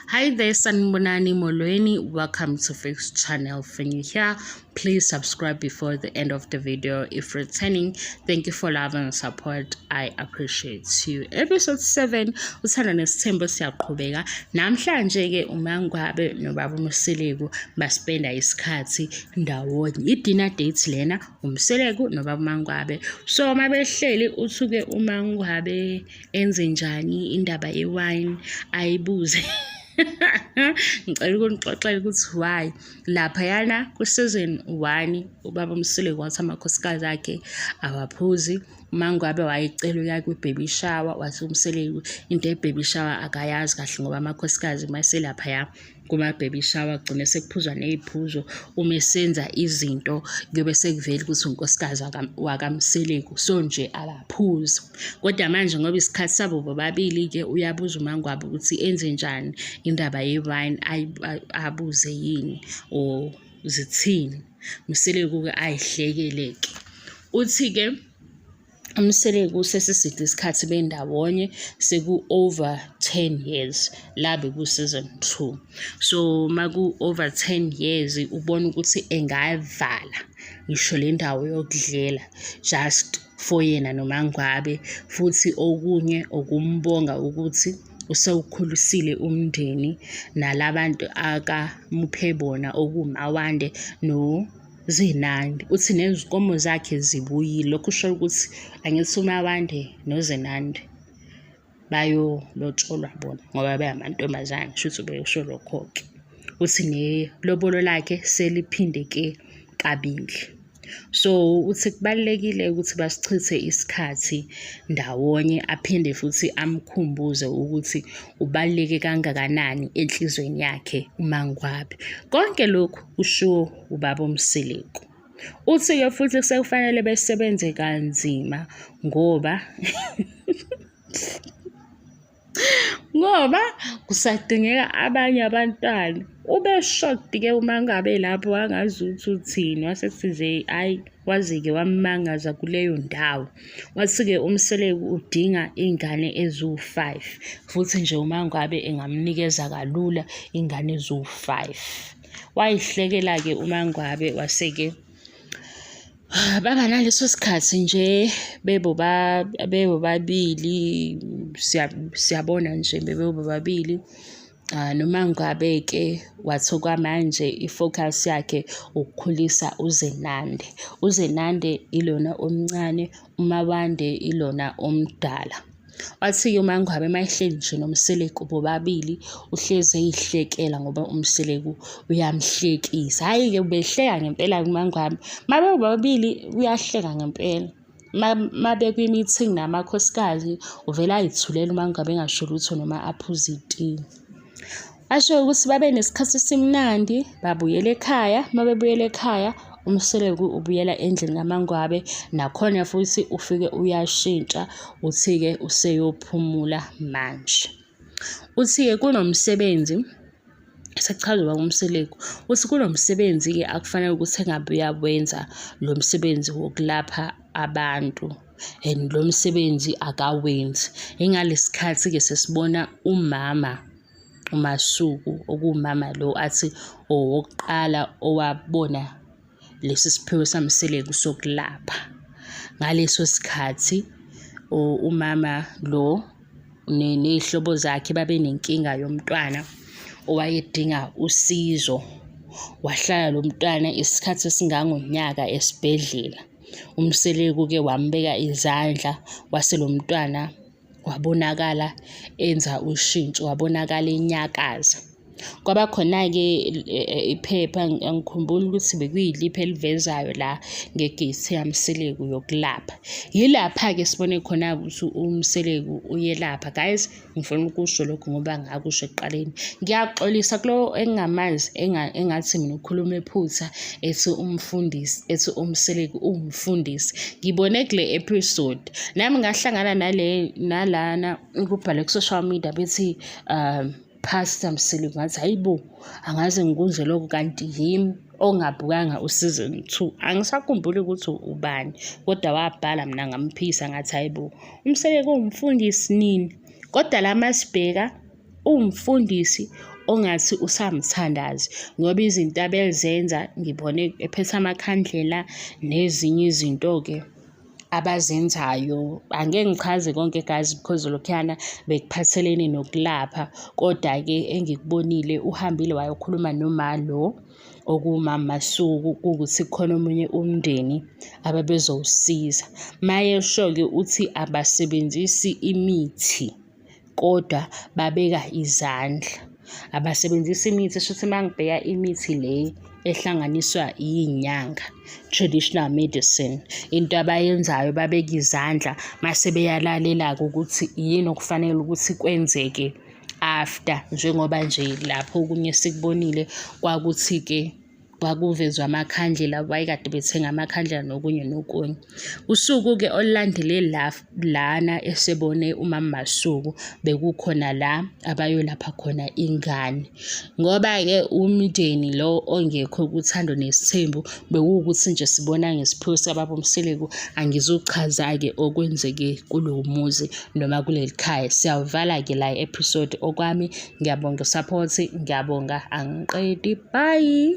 Hi there, Sanibonani Molweni. Welcome to Fix Channel. If you're new here, please subscribe before the end of the video. If returning, thank you for love and support. I appreciate you. Episode 7, Uthando Nesithembu siyaqhubeka. Namhlanje ke uMangwabe nobaba uMseleku baspenda isikhathi ndawonye. I-dinner date lena uMseleku nobaba uMangwabe. So mabehleli uthuke uMangwabe enze njani indaba ye-wine ayibuze. Ngicela ukunixoxela ukuthi why laphayana ku-season 1 ubaba uMseleku wathi amakhosikazi akhe awaphuzi. UMangwabe wayecela ukuya kwi-baby shower, wathi uMseleku into ye-baby shower akayazi kahle ngoba amakhosikazi maselaphaya kuma-baby shower kugcine sekuphuzwa ney'phuzo. Uma esenza izinto kuyobe sekuvela ukuthi unkosikazi wakaMseleku, so nje akaphuzi. Kodwa manje ngoba isikhathi sabo bobabili-ke uyabuza uMangwabe ukuthi enze njani indaba ye-wine, abuze yini or zithini. Mseleku-ke ayihlekele-ke. Uthi-ke uMseleku sesiside isikhathi bendawonye, seku-over 10 years la beku-season 2. So maku-over 10 years ubona ukuthi engavala ngisho le ndawo yokudlela just for yena noMangwabe. Futhi okunye ukumbonga ukuthi usewukhulisile umndeni nalabantu akamuphe bona okuwuMawande no Zenande. Uthi nezinkomo zakhe zibuyile. Lokhu kusho ukuthi angithi uMawande noZenande bayolotsholwa bona ngoba bengamantombazane, shuthi ubeyosho lokho-ke. Uthi nelobolo lakhe seliphindeke kabili. So uthi kubalulekile ukuthi basichithe isikhathi ndawonye, aphinde futhi amkhumbuze ukuthi ubaluleke kangakanani enhlizweni yakhe uMangwabe. Konke lokhu kushiwo ubaba uMseleku. Uthi-ke futhi sekufanele besebenze kanzima ngoba ngoba kusadingeka abanye abantwana. Ube-shocked-ke uma ngabe lapho wangazi ukuthi uthini, wasethi nje hhayi waze-ke wammangaza kuleyo ndawo. Wathi-ke uMseleku udinga iy'ngane eziwu-five, futhi nje uma ngabe engamnikeza kalula iy'ngane eziwu-five. Wayihlekela-ke uMangwabe wase-ke baba naleso sikhathi nje bebobabili, siyabona nje bebobabili. NoMangwabe-ke wathi okwamanje i-focus yakhe ukukhulisa uZenande. UZenande ilona omncane, uMawande ilona omdala. Wathi-ke uMaNgwabe uma ehleli nje noMseleku bobabili, uhlezi eyihlekela ngoba uMseleku uyamhlekisa. Hhayi-ke ubehleka ngempela-ke uMaNgwabe. Uma bebobabili uyahleka ngempela. Uma bekwi-meeting namakhosikazi, uvele ay'thulele uMaNgwabe engasho lutho noma aphuze itiye. Basho ukuthi babe nesikhathi esimnandi, babuyela ekhaya. Uma bebuyela ekhaya, uMseleku ubuyela endlini kaMaNgwabe, nakhona futhi ufike uyashintsha, uthi-ke useyophumula manje. Uthi-ke kunomsebenzi, sekuchaza ubaba uMseleku, uthi kunomsebenzi-ke akufanele ukuthi engabe uyawenza lo msebenzi wokulapha abantu and lo msebenzi akawenzi. Ingalesi khathi-ke sesibona umama uMasuku, okuwumama lo athi owokuqala owabona lesi siphiwo saMseleku sokulapha. Ngaleso sikhathi umama lo ney'hlobo zakhe babenenkinga yomntwana owayedinga usizo. Wahlala lo mntwana isikhathi esingangonyaka esibhedlela. UMseleku-ke wambeka izandla wase lo mntwana wabonakala enza ushintsho, wabonakala enyakaza. Kwaba khona-ke iphepha, angikhumbuli ukuthi bekuyiliphi elivezayo la nge-gift yaMseleku yokulapha. Yilapha-ke sibone khona-ke ukuthi uMseleku uyelapha. Guys, ngifuna ukusho lokhu ngoba ngakusho ekuqaleni. Ngiyaxolisa kulo engingamazi engathi mina ukhuluma ephutha ethi umfundisi, ethi uMseleku uwumfundisi. Ngibone kule episode, nami ngahlangana nale nalana kubhalwe ku-social media bethi Pastor Mseleku, ngathi hayi bo, angaze ngikuzwe lokho kanti yimi ongabukanga u-season 2. Angisakhumbuli ukuthi ubani, kodwa wabhala mina ngamphisa ngathi hayi bo, uMseleku uwumfundisi nini? Kodwa la masibheka Uwumfundisi ongathi usamthandazi ngoba izinto abezenza ngibone ephethe amakhandlela nezinye izinto-ke abazenzayo. Angeke ngichaze konke guys because lokhuyana bekuphathelene nokulapha, koda-ke engikubonile uhambile wayokhuluma noma lo okuwumama Masuku kuwukuthi kukhona omunye umndeni ababezowusiza. Mayesho-ke uthi abasebenzisi imithi kodwa babeka izandla. Abasebenzisi imithi shuthi uma ngibheka imithi le ehlanganiswa iy'nyanga, traditional medicine, into abayenzayo babeka izandla mase beyalalela-ke ukuthi yini okufanele ukuthi kwenzeke after njengoba nje lapho okunye sikubonile kwakuthi-ke kwakuvezwa amakhandlela wayekade bethenga amakhandlela nokunye nokunye. Usuku-ke olulandele la lana esebone umama Masuku bekukhona la abayolapha khona ingane. Ngoba-ke umndeni lo ongekho kuThando Nesithembu bekuwukuthi nje sibona ngesiphiwo sikababa uMseleku angizuchaza-ke okwenzeke kulo muzi noma kuleli khaya. Siyawuvala-ke la i-episode okwami. Ngiyabonga support, ngiyabonga angiqedi. Bye.